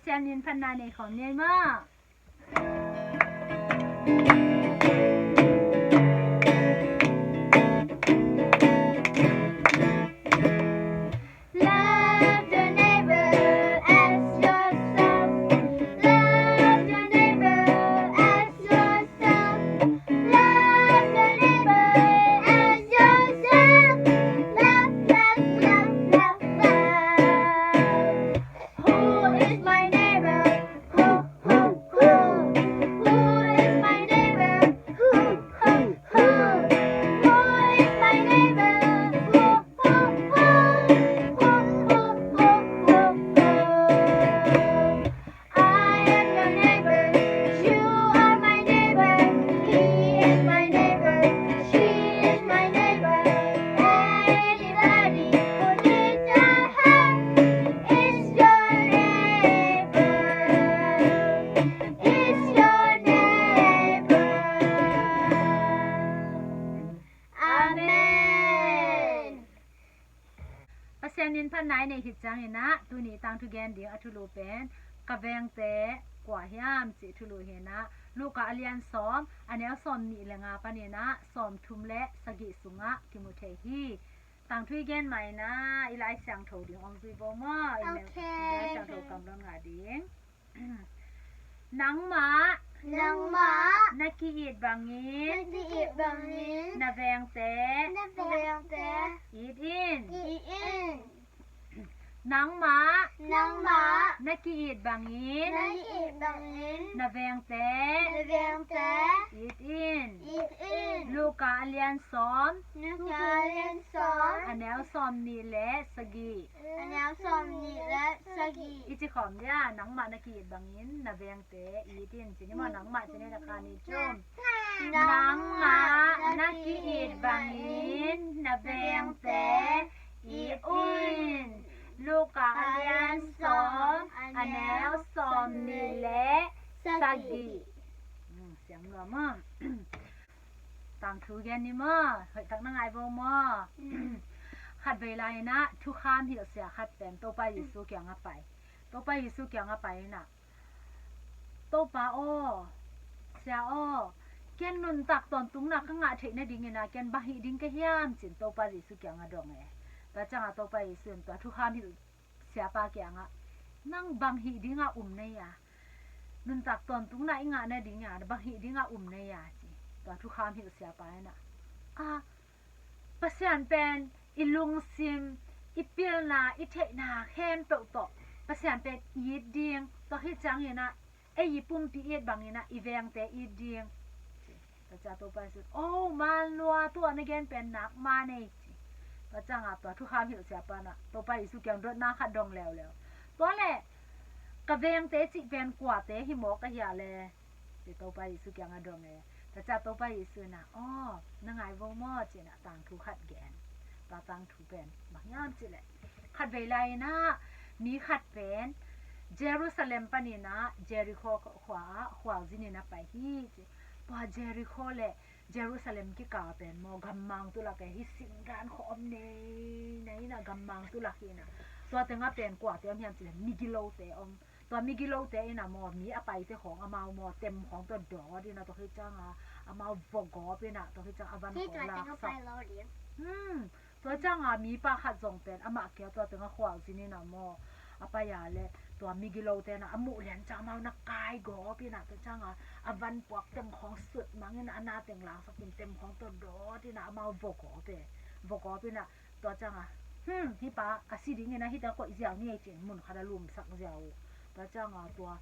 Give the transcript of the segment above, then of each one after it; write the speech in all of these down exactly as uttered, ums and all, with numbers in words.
Siangin phatna nei khawm ni ei maw. Love your neighbor as yourself. Love your neighbor as yourself. Love your neighbor as yourself. Love, love, love, love, love. Who is my neighbor? Who, who, who? Who is my neighbor? Who, who, who? Who is my neighbor? Who, who, who? Who, who, who, who, who? I am your neighbor. You are my neighbor. He is my neighbor. She is my neighbor. Anybody who needs a hand is your neighbor. Is your neighbor. Amen. Pasian in phatna i neih khit ciangin ah, tuni tangthu gen ding a thulu pen, ka vengte kua hiam cih thulu hi-in ah, Luka a lian sawm, a neu sawm nih le nga panin ah sawm thum le sagih sungah kimu thei hi. Tangthu i gen mah in ah, i Lai Siangtho ding hong zui vo maw. I Lai Siangtho kam lo-in ngah ding. Nangmah, nangmah na ki-it bangin, na ki-it bangin, na vengte, na vengte it in. It in. Nangmah, nangmah na ki-it bangin, na ki-it bangin, na vengte, na vengte it in. It in. Luka a lian sawm, Luka a lian sawm, a neu sawm nih le sagih. A neu sawm nih le sagih. I ci khawm dia, nangmah na ki-it bangin na vengte it in. Ci ni maw, nangmah ci ni, na kha ni, cum. Nangmah na ki-it bangin na vengte it in. Luka a lian sawm, a neu sawm nih le sagih. Hmm, siang lua maw. Tangthu gen ni maw, hoih tak na ngai vo maw. Khatvei lai-in ah thukham hilh sia khat pen Topa Jesu kiangah pai. Topa Jesu kiangah pai-in ah, Topa aw, Sia aw, ken nuntak tawntungna ka ngah theih nadingin ah ken bang hih ding ka hiam, ci-in Topa Jesu kiangah dong e. Tua ciangah Topa Jesu in tua thukham hilh siapa kiangah, nang bang hih dingah um na hia? Nuntak tawntungna i ngah nadingah bang hih dingah um na hia? Ci. Tua thukham hilh siapa in ah, a, Pasian pen i lungsim, i pilna, i theihna khempeuh tawh Pasian pen it ding, tua khit ciangin ah ei i pumpi it bangin ah i vengte it ding. Tua ciang Topa Jesu in, "O man lua, tua na gen pen nak man ei," ci. Tua ciangah tua thukham hilh siapa in ah Topa Jesu kiang dotna khat dong leuleu. "Tua leh ka vengte cih pen kuate hi mawk a hia leh?" ci Topa Jesu kiangah dong e. Tua ciang Topa Jesu in ah, "Aw, na ngai vo maw," ci-in ah tangthu khat gen. Tua tangthu pen bang hiam cih leh, khatvei lai-in ah mi khat pen Jerusalem panin ah Jericho khua ah khualzin in a pai hi, ci. Tua Jericho le Jerusalem kikal pen maw, gammang tulak e, hih singdan khua om nei nei in ah gammang tulak hi-in ah, tua tengah pen kuate om hiam cih leh migilote om. Tua migilote in ah maw, mi a paite khawng amau maw tem khawng tawh dawt in ah, tua khit ciangah amau vua gawp in ah, tua khit ciangah a van khawng laksak. Hmm. Tua ciangah mipa khat zong pen amah kia tua tengah khualzin in ah maw, a pai a leh tua migilote in ah a muh lian ciang amau na kai gawp in ah, tua ciangah a van puak tem khawng sut mang in ah, a na teng laksak in tem khawng tawh dawt in ah amau vua gawp e. Vua gawp in ah, tua ciangah, "Hmm, hih pa a si dingin ah hih tengah koih ziau ni ei," ci-in mun khat ah lumsak ziau uh. Tua ciangah tua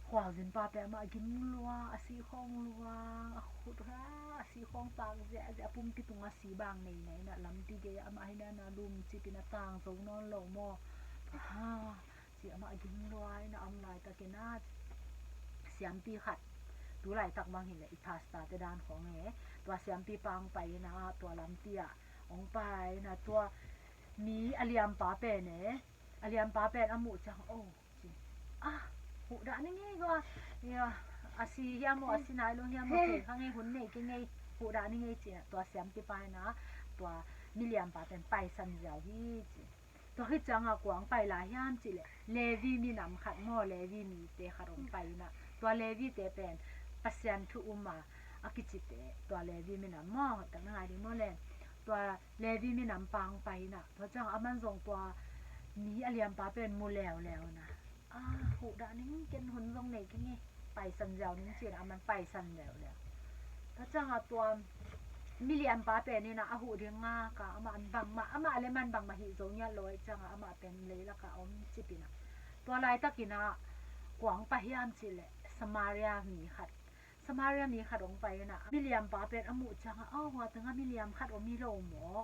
khualzin pa pen amah gim lua, a sih khawng luang, a khut ha, a sih khawng tak ziahziah, a pumpi tungah si bang nei nei in ah lampi gei ah amah hi na na lumcip in ah tang zo nawn lo maw. Ha, ci amah gim lua in ah om laitakin ah siampi khat, tu laitak bang hi leh i pastor te dan khawng e, tua siampi pa hong pai in ah tua lampi ah hong pai in ah tua mi a liampa pen e, a liampa pen a muh ciang, "O," ci. "Ah, huhdah ni ngei gua. Ia, a si hiam maw, a si nai lo hiam maw, kei kha ngei, hun nei kei ngei, huhdah ni ngei," ci-in ah tua siampi pa in ah tua mi liampa pen paisan ziau hi, ci. Tua hi ciangah kuang pai lai hiam cih leh Levi minam khat maw, Levi mite khat hong pai inah, tua Levite pen Pasian thu um a a kicite, tua Levi minam maw, hoihtak na ngai ding maw le. Tua Levi minam pa hong pai inah, tua ciangah aman zong tua mi a liampa pen mu leuleu inah, a, huhdah ning, ken hun zong nei keng e, paisan ziau ning ci inah aman paisan leuleu. Tua ciangah tua miliampa pen inah a huh ding ngak a, amah bangmah, amah le man bangmah hih zo ngiat lo ahih ciangah amah pen leilakah om cip inah. Tua laitak inah kuang pai hiam cih leh Samaria mi khat, Samaria mi khat hong pai inah, miliampa pen a muh ciangah, aw, hua tengah miliam khat om hi lo maw,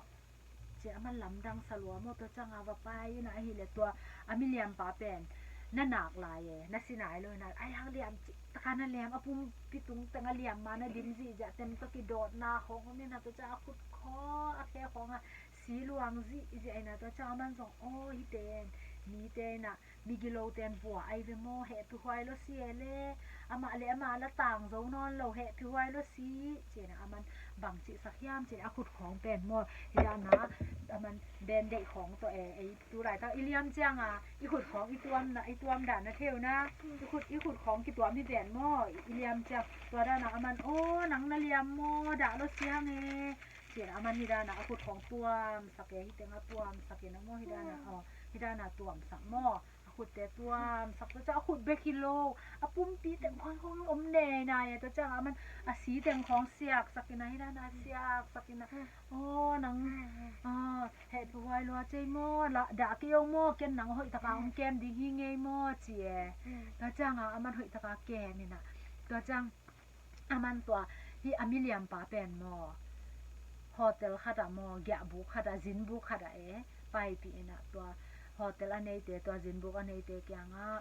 ci-in aman lamdang sa lua maw. Tua ciangah va pai inah ahih leh tua a miliampa pen na nak lai e, na si nai lo inah, ai hang liam cih taka na liam, a pumpi tung tengah liam ma na dim zihziah, tem tawh kidawtna khawng om inah, tua ciangah a khut khawng a khe khawngah si luang zihziah inah, tua ciangah aman zong, aw, hihte in mite inah migilote in vua ahi ve maw, hehpih huai lo si e le, amah le amah la tang zo nawn lo, hehpih huai lo si, ci inah aman bang cihsak hiam cih leh a khut khawng pen maw, hi dana aman bendeih khawng tawh e, ei tu laitak i liam ciangah i khut khawng i tuamna, i tuam dana thei uh na, i khut, i khut khawng kituam hi ven maw, i liam ciang tua dana aman, aw, nang na liam maw, dah lo siang e, ci inah aman hi dana a khut khawng tuamsak e, hi tengah tuamsak inah maw, hi dana, aw, hi dana tuamsak maw. A khutte tuamsak, tua ciang a khut bek hi lo, a pumpi teng khawng khawng om nei nai e, tua ciang aman a si teng khawng siaksak inah, hi dana siaksak inah, aw, nang, ah, hehpih huai lua cei maw, la, dah kei ong maw, ken nang hoihtaka om kem ding hi ngei maw, ci e. Tua cianga aman hoihtaka kem inah, tua ciang aman tua, hih a miliampa pen maw, hotel khatah maw, giahbuk khatah, zinbuk khatah e, paipih inah tua hotel a neite, tua zinbuk a neite kiangah,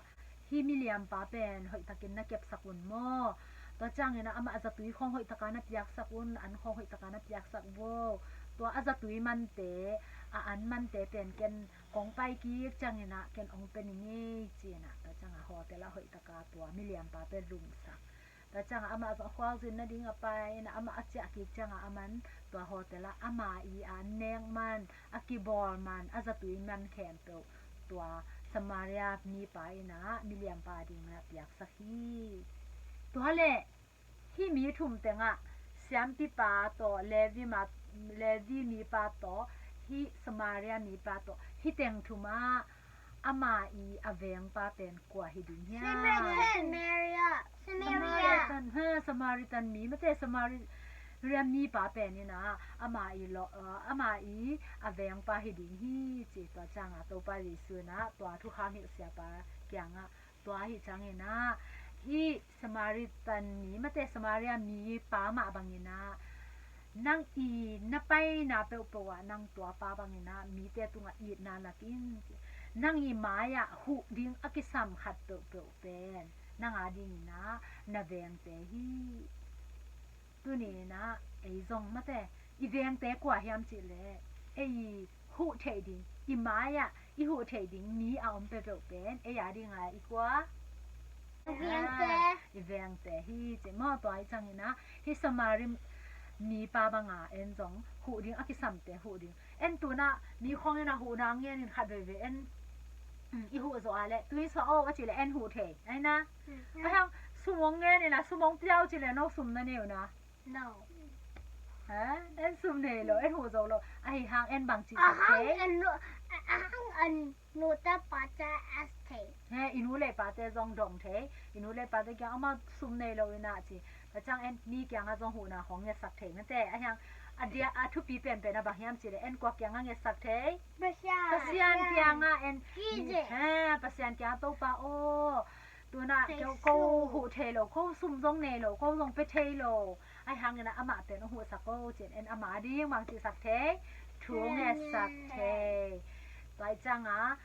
hih miliampa pen hoihtakin na kepsak un maw, tua ciangin ah amah zatui khawng hoihtaka na piaksak un, an khawng hoihtaka na piaksak vo, tua a zatui mante, a an mante pen ken kong pai kik ciangin ah ken ong pe ning ei, ci inah tua ciangah hotel ah hoihtaka tua miliampa pen lungsak. Tua ciangah amah zong a khualzin nading a pai inah, amah a ciah kik ciangah aman tua hotel ah ama i a an nek man, a kibawl man, a zatui man khempeuh tua Samaria mipa inah miliampa dingin ah piaksak hi. Tua leh hih mi thum tengah, siampipa tawh, Levi ma, Levi mipa tawh, hih Samaria mipa tawh, hih teng thumah ama i a vengpa pen kua hi ding hiam? Samaritan. Samaritan, ha, Samaritan mi, mate, Samaria mipa pen inah ama i lo, uh, ama i a vengpa hi ding hi, ci. Tua ciangah Topa Jesu inah tua thukham hilh siapa kiangah, tua ahih ciangin ah, hih Samaritan mi, mate, Samaria mipa mah bangin ah, nang i na paina peuhpeuh ah nang tuapa bangin ah mite tungah itna lak in, nang i mai-ah huh ding a kisam khat peuhpeuh pen nang a dingin ah na vengte hi. Tuni inah ei zong, mate, i vengte kua hiam cih leh, ei huh theih ding, i mai-ah i huh theih ding mi a om peuhpeuh pen ei a dinga i kua? I vengte. Ah, i vengte hi, ci maw. Tua ahih ciangin ah hih Samari mipa banga en zong huh ding a kisamte huh ding. En tu-in ah mi khawng in ah huhna ngen in khat veivei en, mm, i huh zawh a leh, tu-in suah aw, a cih leh en huh thei, ahi na. Mm. Ahih hang sum ong ngen in ah, sum ong pia aw cih leh no sum na nei uh na? No. Ha? En sum nei lo, en huh zo lo. Ahih hang en bang cih sak thei? Ahang en lo, ahang en nu te pa te a thei. He, i nu le i pate zong dong thei. I nu le i pate kiang amau sum nei lo inah ci. Tua ciang en mi kiangah zong huhna khawng ngetsak thei, mate. Ahih hang a dia, a thupi penpen a bang hiam cih leh en kua kiangah ngetsak thei? Pasian. Pasian kiangah en. He, Pasian kiangah, Topa aw, tu-in ah ko huh thei lo, ko sum zong nei lo, ko zong pia thei lo. Ahih hangin ah amah pen hong huhsak aw, ci-in en ama ding bang cihsak thei? Thu ngetsak thei. Tua ahih ciangah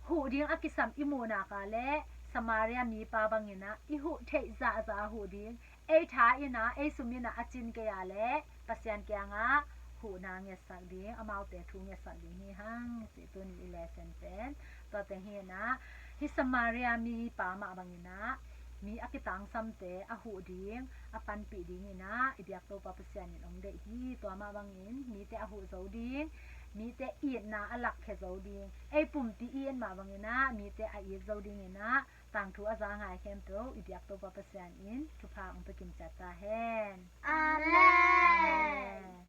huh ding a kisam i muh nak leh Samaria mipa bangin ah i huh theih zahzah a huh ding. Ei tha in ah, ei sum in ah a cin kei a leh Pasian kiangah huhna ngetsak ding, amaute thu ngetsak ding hi hang, ci. Tuni i lesson pen tua teng hi inah, hih Samaria mipa mah bangin ah mi a kitangsamte a huh ding, a panpih dingin ah i biak Topa Pasian in ong deih hi. Tua mah bangin mite a huh zo ding, mite itna a lakkhia zo ding, ei pumpi it mah bangin ah mite a it zo dingin ah tangthu a za ngai khempeuh i biak Topa Pasian in thupha hong pia kimciat ta hen. Amen.